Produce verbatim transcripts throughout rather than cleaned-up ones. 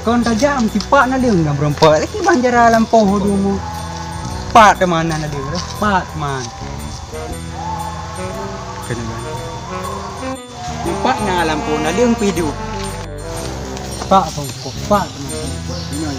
Kon tajam, sipak naleueng nyang beureumpok. Lagi banjara lampôh dumu. Pat teuma naleueng, pat teuma. Kena kan? Sipak na lampôh naleueng pih duek. Pat teuma, pat teuma. Inoe.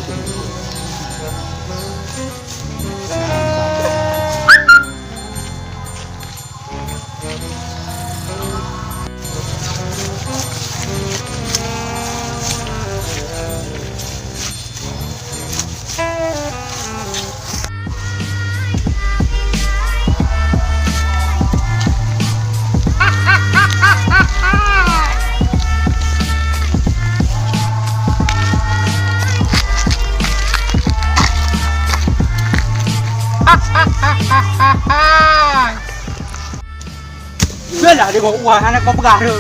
Yalah, tengok wah, anak kau peugah tu,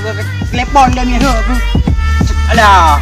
telepon dia ni tu. Alah.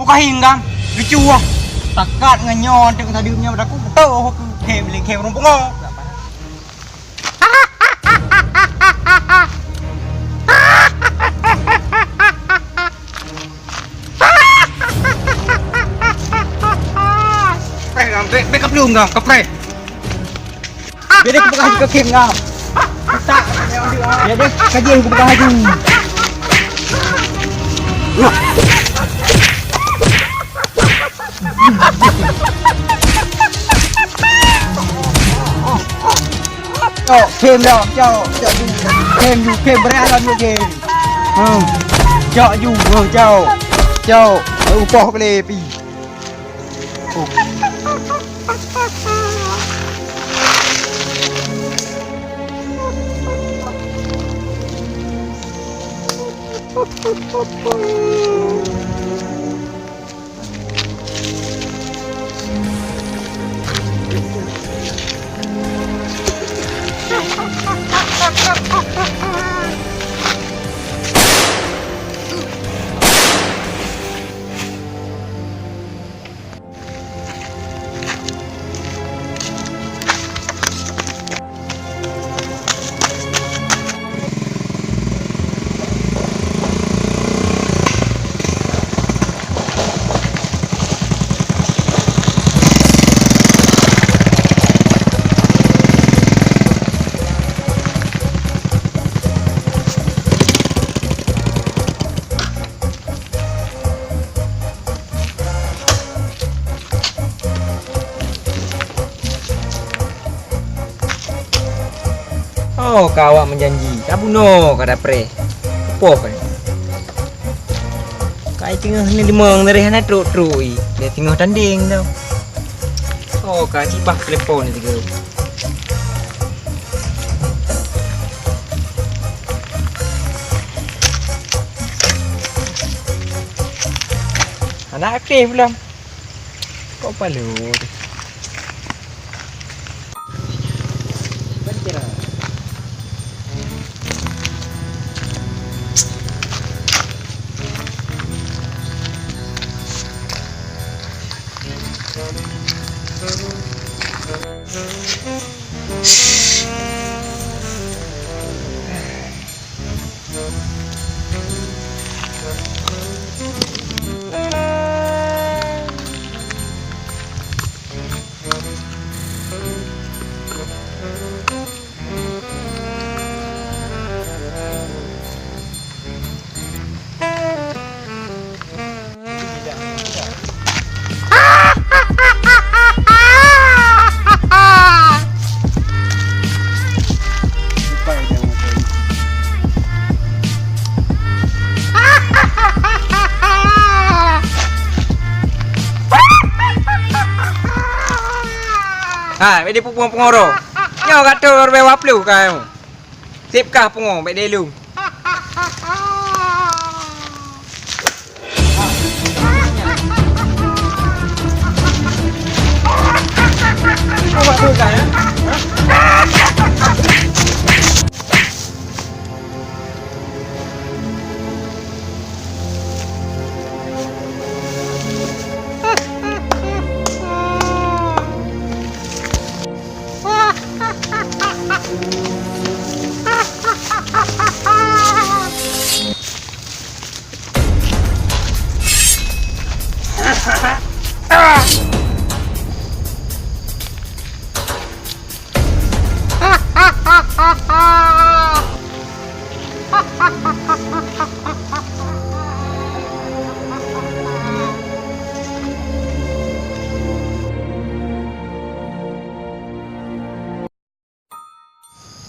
Bukahi enggam, lucu ah. Takat ngon nyoe, teuka tadi nyoe dah ku beutôi, oh, khem, lengkhem rung pungo. Kapreh, kapreh, kapreh, kapreh. Biar dia kupeugah laju keu khem ngam. Tak. Biar dia kaji kupeugah laju. Cok, khem dah, cok, cok ju. Khem ju, khem beureuhat lom ju khem. Hmm. Cok ju, oh, cok. Cok, upoh boleh pi. Oh, ka awak meujanji, ka bunoe ka dapreh. Poh kan? Kai teungoh ni limong nareh hana trok-trok i. Dia teungoh tandeng tau. Oh, ka cibah telepon ni tiga. Anak aktif pulang. Kok palu tu? Ha, bèk dipeupungo-pungo droe. Nyoe ka trôk ribèe dua ploh ka nyoe. Sép kah pungo, bèk dilôn.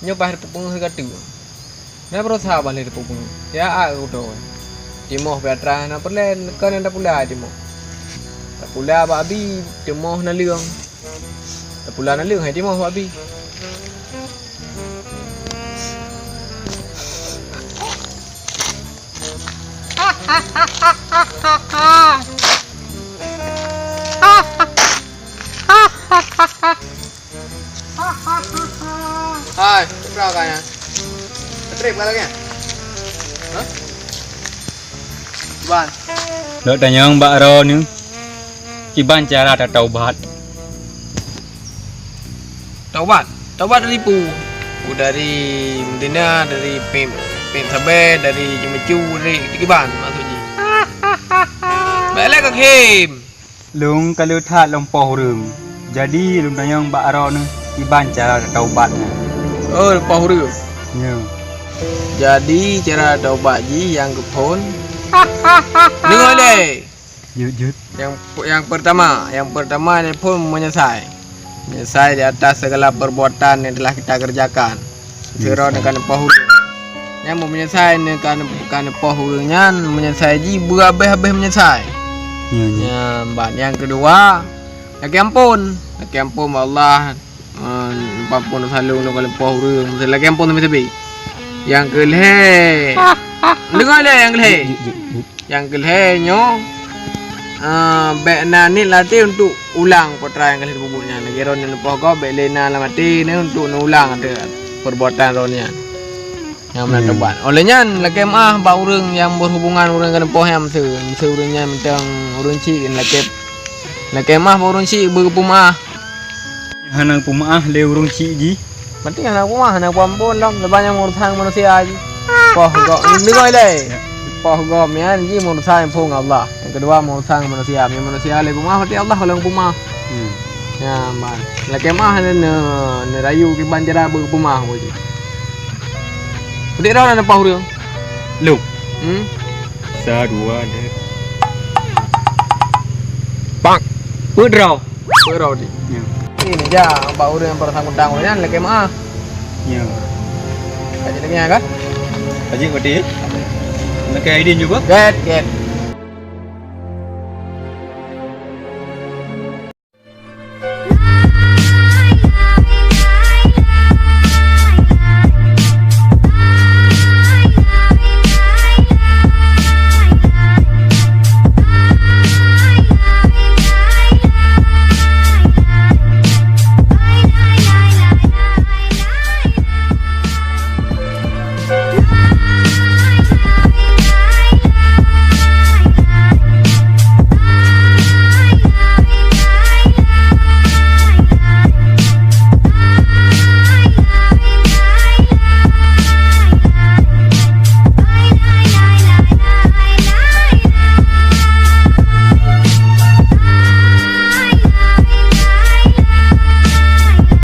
Nyoe bah teupeu peungeuh gata. Na beurasa bah lé teupeu peungeuh. Ya, a, kudoe. Timoh pih atra na peureulèe, kon na tapula timoh. Tapula bak abi, timoh naleueng. Tapula naleueng hai timoh bak abi. Hai, peue ka nyan? Trép ka lagèe nyan? Hah? Ban. Lôn tanyong bak droeneuh, kiban cara tataubat? Taubat? Taubat dari peue? Peue dari meudina, dari pèng, pèng sabé, dari ceumeucue, dari kiban maksud jih? Bèk lé ka khém. Lôn ka le that lôn poh ureueng. Jadi lôn tanyong bak droeneuh kiban cara tataubat nyan. Oh, lôn poh ureueng. Nyo. Jadi cara taubat jih nyang keuphôn. Deungö lé. Jeuet, jeuet. Nyang, nyang peurtama, nyang peurtama lôn phôn meunyeusai. Meunyeusai di atas segala perbuatan yang telah kita kerjakan. Sidroe nyan ka neupoh ureueng. Nyan meunyeusai nyan ka, ka neupoh ureueng nyan, meunyeusai jih beuhabéh-habéh meunyeusai. Nyo, nyo. Nyan, ban nyang keudua, lakèe ampôn. Lakèe ampôn bak Allah. Eh, ampôn dosa lôn, lôn ka neupoh ureueng. Lakèe ampôn sabe-sabe. Nyang keulhèe. Deungö lé nyang keulhèe. Jeuet, jeuet, jeuet. Nyang keulhèe nyoe, ah, bèk na niet lam até untuk ulang peue nyang ka lheueh tapeubuet nyan. Lagèe droeneuh neupoh gob, bèk lé na lam até neuh untuk neuulang ateueh perbuatan droeneuh nyan. Nyang meunan taubat. Óh lheueh nyan, lakèe meu'ah bak ureueng nyang berhubungan ureueng ka neupoh nyan miseue. Miseue ureueng nyan mantong ureueng chik, lakèe, lakèe meu'ah bak ureueng chik beugeupeu meu'ah. Hana geupeu meu'ah lé ureueng chik jih. Berarti hana geupeu meu'ah, hana geupeu ampôn lom, leubeh nyan meurusan manusia jih. Poh gob, deungö lé. Ya. Poh gob nyan jih meurusan phôn Allah. Nyang keudua meurusan manusia. Meunyo manusia lé peumaah, berarti Allah ka lheueh peumaah. Hmm. Nyan ban. Lakèe meu'ah neu-, neu-, neurayu kiban cara beugeupeu meu'ah jih. Peudik droe na poh ureueng? Lôn. Hmm? Sa, dua, lhèe. Pak. Peuet droe. Peuet droe di. Ya. Ini ja, bak ureueng nyang bersangkutan nyan lakèe meu'ah. Ya. Ka jeuet lagèe nyan kan? Ka jeuet berarti, eh? Lakèe idin juga? Gèt, gèt.